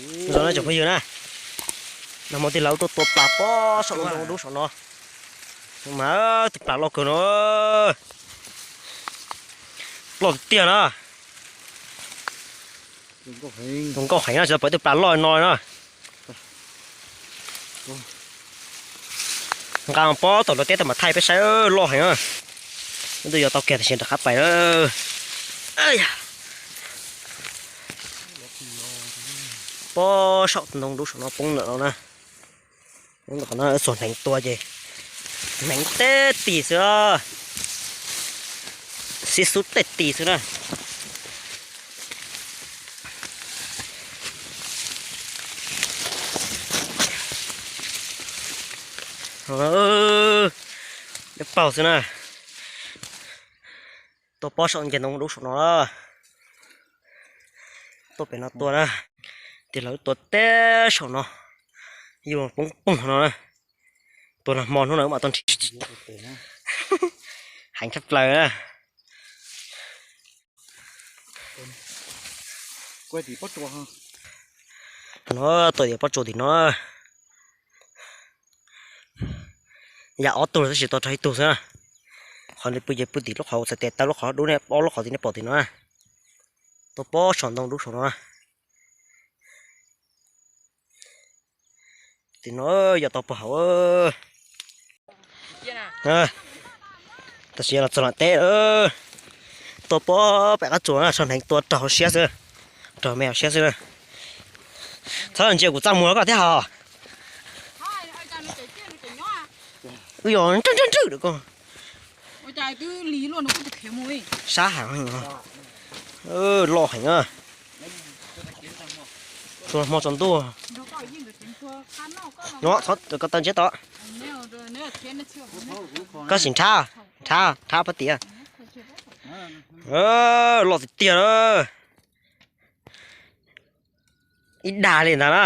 Zoo na tsoom phooj ywg na, nag hmo tij laug tuaj tua plas pob saum ntoo dub saum no, mas tus plas loj kawg no, loj tiag tiag na. Zoo nkauj heev na, tsis tau pom tus plas loj no na. Nqa pob tom nruab teb tuaj mam thaij peb saib, loj heev na. Muab tuaj yos tau kiag tam sim rov qab pais na. Pob saum ntoo dub saum no poob lawm no na. Qhov no xuas hneev tua ces hneev teb tis xwb, xib xub tej tis xwb na. Dawb paug xwb na. Tua pob saum ntses ntoo dub saum no, tuaj pem no tua na. Tij laug tua teb saum no, yuav poob poog no na. Tua nag hmo hnub no mam tuaj nrhiav. Heev tshaj plaws na. No tua tim pob tsuas tim no. Yam ob tug tab sis tua rau ib tug xwb na. Qhov nws pw ces pw tim lub qhov txhais tes taw lub qhov dub ne, ob lub qhov tim nej pom tim no. Tua pob saum ntoo dub saum no. Tim no yog tau puag hauv. Tam sim no txog lam teb, tua pob pem qab tsuas na, so hneev tua raug hauv siab xwb, raug me hauv siab xwb na. Txhob ntsia kuv txaj muag koj thiab hos. Wb yog nrwg nrwg nrwg koj. Sab heev, loj heev. Tsuas hmo tsaus ntuj. No, koj tau ntsiab tod. Koj sim nrhab, nrhab, nrhab pab tias. Loj tiag tiag na. Ib dag li ntag na.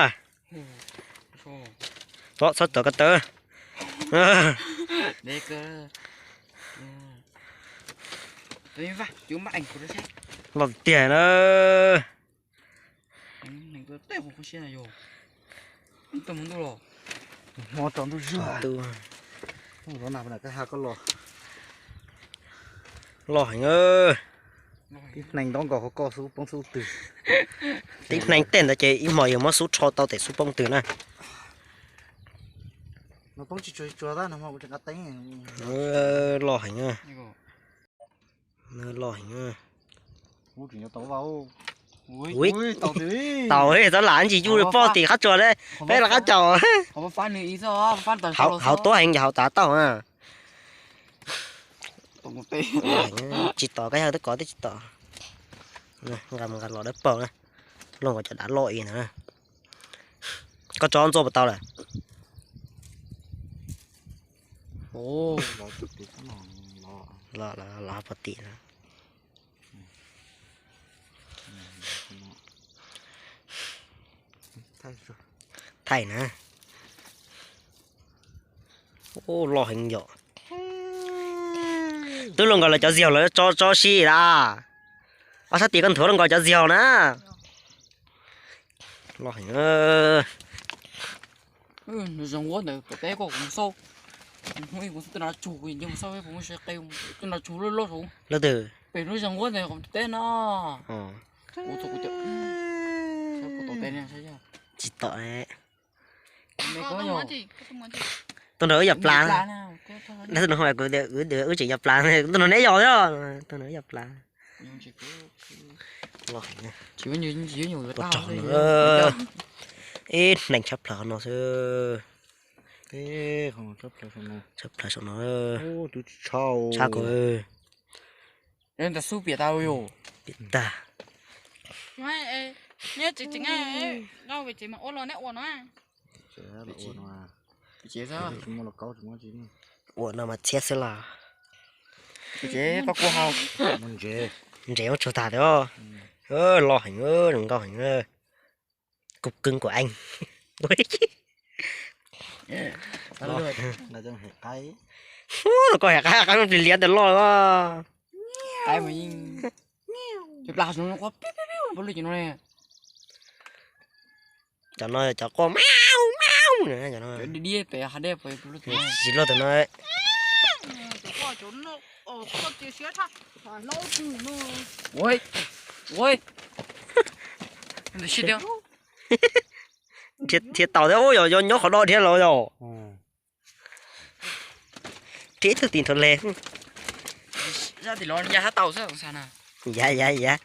Txhob txhob tawv koj tawv. Loj tiag na. Hmo tsaus ntuj zuag. Loj heev. Tib hneev ntaub nkaus hauv koj xub poob xub twg. Tib hneev tej ntawd ces ib hmos yog muab xub rho tau tes xub poob twg na. Loj heev. Loj heev. Ui, tau txhob lam ntsis yuj poj tim qab tsuas, peb los qab caum. Hauv tuab heev ces hauv tav tauj. Tsis tom, koj yog twb kov twb tsis tom. Nqa nqa los dawb paug na, luaj nkaus cov dav loj i ntag. Koj tso ntxuaj puas tau lawm? Los pov tim na. Thaij na. Loj heev yom. Twb luaj nkaus lawv cov ziaug lawv tso tso si las. Ob sab tim koj nthuav luaj nkaus cov ziaug na. Loj heev. Zoo nkuab ntawd tom teb koj kuv mus xauj. Hnub ib kuv xauj tej no tsug, kuv yeej mus xauj, kuv mus saib qe tej no tsug loj loj saud. Lub twg? Pem lub zoo nkuab ntawd tom teb no. Kuv tus kuv cov tom teb ne. Tsis tom. Tus nrog wb yos plas. Tus nrog wb tseem yos plas, tus nrog neb yos thiab, tus nrog wb yos plas. Ib hneev tshab plaws no xwb. Tshab plaws saum no. Tshab kawg. Piam tag. Ua no mas txhiab xwb los. Ntses muab tsug tag thiab. Loj heev, zoo nkauj heev. Cục cưng của anh. Ub, koj hais qab qab plis liab ntawd loj. Cov no cov quaj mau mau no. Tsis luaj tus no. Dhia taus thiab, yog nyob qhov no dhia los yog. Dhia ib tug tim nrho le. Yav yav yav.